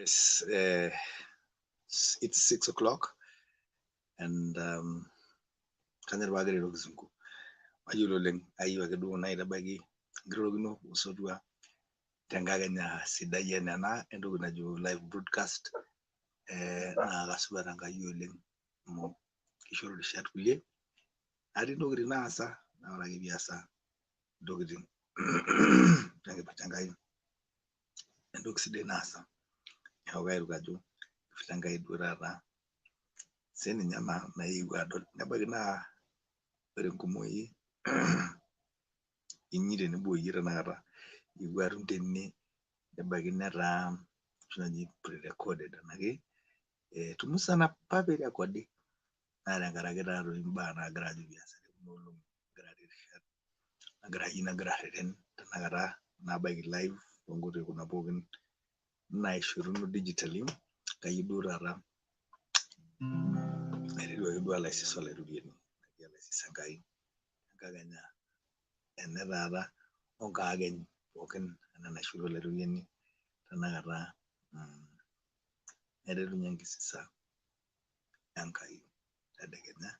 Yes, it's 6 o'clock and kanyor pagira airo kizungu mayiolo oleng ayieu ake duo naitabaiki enkirorokino osotua tenkakenya sidai enaa ena entoki najo live broadcast naa kasupa tenkai oleng amu kishoru irishat kulie natii intokitin naasa naa ore ake piasa intokitin tenkipirta Enkai entoki sidai naasa neeku kairuk ajo kipirta Enkai duo taata sininye ena naewuo adol nebaiki naa ore enkumoi inyi tenebo oyie tenakata ewuo atum tene nebaiki netaa oshi naji pre-recorded anake tumusana apa pirekodi naa tenkaraki taatoi imbaa naagira ajo piasa tekuna olong'i nagira atii irishat nagira ayieu nagira arreten tenakata nabaiki live toonkoitoi kuna pookin naishoruno digitally kayieu duo taata aiteru ake duo alo aisis olaitoriani alo aisis Enkai enkakenya ene taata onkaakeny pookin enaa enaishoru olaitoriani tenakata naiterunye enkisisa Enkai tedekenya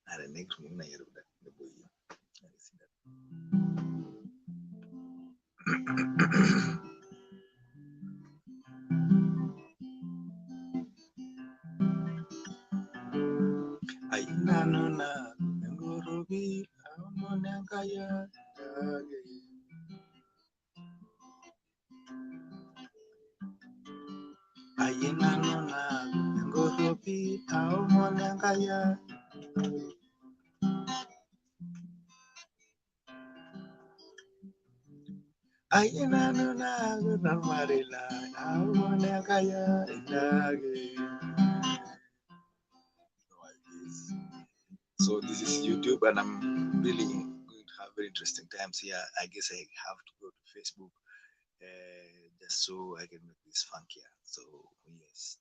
naa tenikitumoki naaji atipika tenebo iyie naa kesidai. Ayieu nanu naaku enkorropi aomon Enkai ake. Ayieu nanu naaku enkorropi aomon Enkai ake. Ayieu nanu naaku tolmarei lai aomon Enkai ake. So this is YouTube, and I'm really going to have very interesting times here. I guess I have to go to Facebook just so I can make this funkier. So yes.